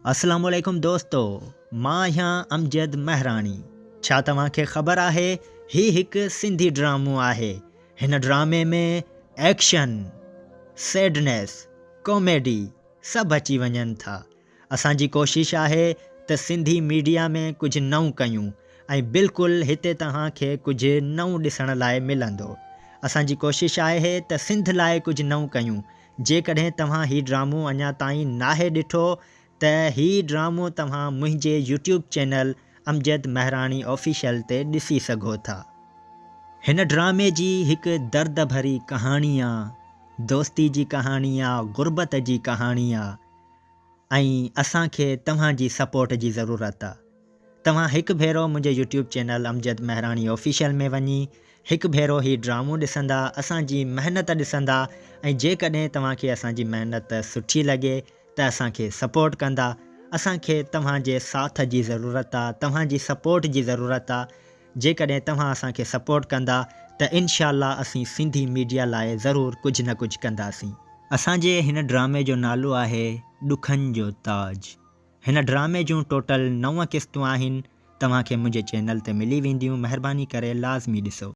اسلام عليڪم دوستو مان آهيان امجد مهراڻي ڇا توهان کي خبر آهي هي هڪ سنڌي ڊرامو آهي هن ڊرامي ۾ ايڪشن سيڊنيس ڪاميڊي سڀ اچي وڃن ٿا اسان جي ڪوشش آهي ته سنڌي ميڊيا ۾ ڪجهه نئون ڪيون ۽ بلڪل هتي توهان کي ڪجهه نئون ڏسڻ لاء ملندو اسان جي ڪوشش آهي ته سنڌ لاء ڪجهه نئون ڪيون جيڪڏهن توهان هي ڊرامو اڃا تائين ناهي ڏٺو ته هي ڊرامو توهان منهنجي YouTube channel Amjad Mehrani official تي ڏسي سگهو ٿا. هن ڊرامي جي هڪ درد ڀري ڪهاڻي آ، دوستي جي ڪهاڻي آ، غربت جي ڪهاڻي آ. ۽ اسان کي توهان جي سپورٽ جي ضرورت آ. توهان هڪ ڀيرو منهنجي YouTube channel Amjad Mehrani official ۾ وڃي هڪ ڀيرو هي ڊرامو ڏسندا اسان جي محنت ڏسندا ۽ جيڪڏهن توهان کي اسان جي محنت سٺي لڳي ته اسان کي سپورٽ ڪندا اسان کي توهان جي ساٿ جي ضرورت آ توهان جي سپورٽ جي ضرورت آ جيڪڏهن توهان اسان کي سپورٽ ڪندا ته انشاء الله اسين سنڌي ميڊيا لاء ضرور ڪجهه نه ڪجهه ڪنداسين. اسان جي هن ڊرامي جو نالو آهي ڏکن جو تاج. هن ڊرامي جون ٽوٽل نو قسطون آهن توهان کي منهنجي چينل تي ملي وينديون مهرباني ڪري لازمي ڏسو.